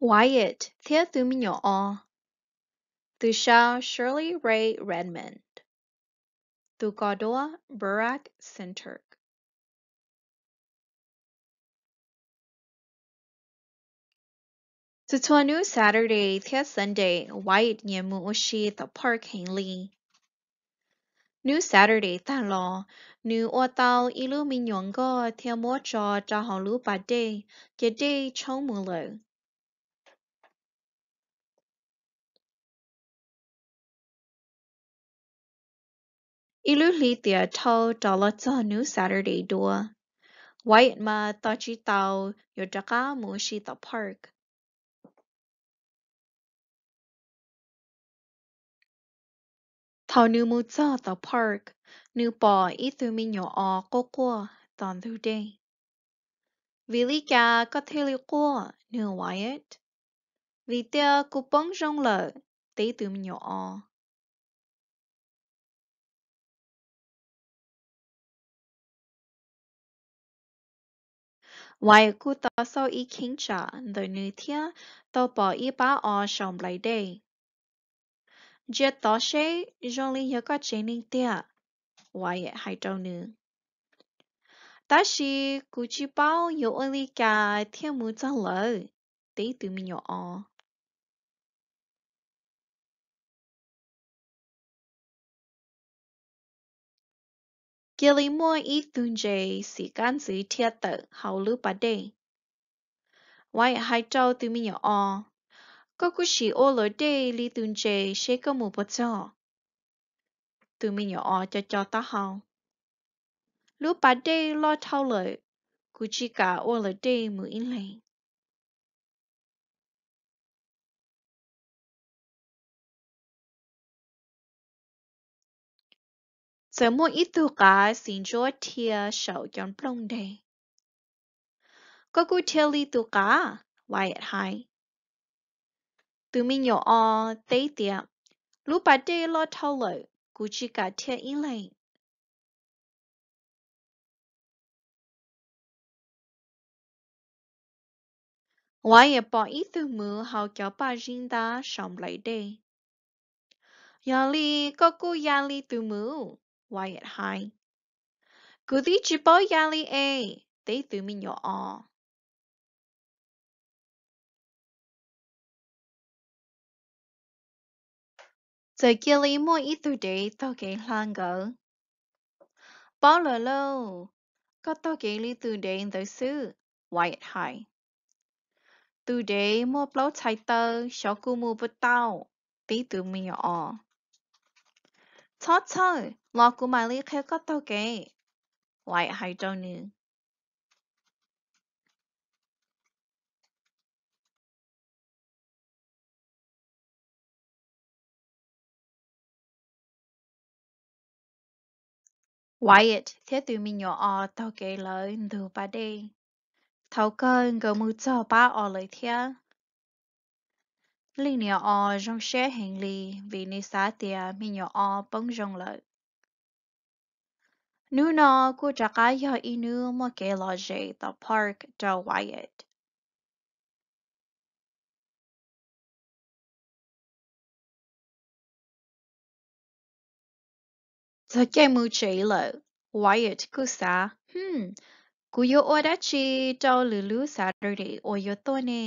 Wyatt thiab tus me nyuam os. Tus sau Shirley Rae Redmond. Tus kos duab Burrard Center. Txhua txhua hnub Saturday thiab Sunday, Wyatt nyiam mus ua si tom park heev li. Hnub Saturday tag los, nws ua tau ib lub me nyuam nkoj thiab muab tso rau hauv lub pas dej, ces dej tshoob mus lawm. Ib lub hli tiam dhau rov los txog hnub Saturday dua, Wyatt mas tos tsis tau yuav rov qab mus ua si tom park. Thaum nws mus txog tom park, nws pom ib tug me nyuam os quaj quaj tom ntug dej. Vim li cas koj thiaj li quaj, nws Wyatt? Vim tias kuv poob zoo lawm, teb tus me nyuam os. Wyatt kuj tau xauj ib cheeb tsam ntawm nws thiab tau pom ib pab os saum nplaim dej. Ntsia tod seb zoo li yog koj tsev neeg tiag, Wyatt hais rau nws. Tab sis kuv tsis paub yuav ua li cas thiaj mus txog lawm, teb tus me nyuam os. Cia li muaj ib tug ntses xim kab ntxwv dhia tawm hauv lub pas dej. Wyatt hais rau tus me nyuam os, koj kuj sim ua luam dej li tus ntses seb koj mus puas txog. Tus me nyuam os co co taub hau. Lub pas dej loj dhau lawm, kuv tsis kam ua luam dej mus ib leeg. Txawm muaj ib tug qav xim ntsuab dhia saum cov nplooj deg. Koj kuj dhia li tus qav, Wyatt hais. Tus me nyuam os teb tias, lub pas dej loj dhau lawm, kuv tsis kam dhia ib leeg. Wyatt pom ib tug muv hauv cov paj zib ntab saum nplaim dej. Yog li koj kuj ya li tus muv, Wyatt hais. Kuv twb tsis paub ya li es, teb tus me nyuam os. Txawm cia li muaj ib tug dev taug kev hla nkawd. Paub lawm lauj, koj taug kev li tus dev ntawd xwb, Wyatt hais. Tus dev muaj plaub txhais taw, xyov kuv mus puas tau, teb tus me nyuam os. Txhob txhawj, los kuv mam li qhia koj taug kev, Wyatt hais rau nws. Wyatt thiab tus me nyuam os taug kev lawv ntug pas dej. Thaum kawg nkawd mus txog pab os lawm thiab. Leej niam os zoo siab heev li vim nws xav tias me nyuam os poob zoo lawm. Hnub no kuj rov qab yog ib hnub muaj kev lom zem tom park rau Wyatt. Txog caij mus tsev lawm, Wyatt kuj xav, Hm, kuv yuav ua dab tsi rau lwm lub Saturday uas yuav tuaj ne?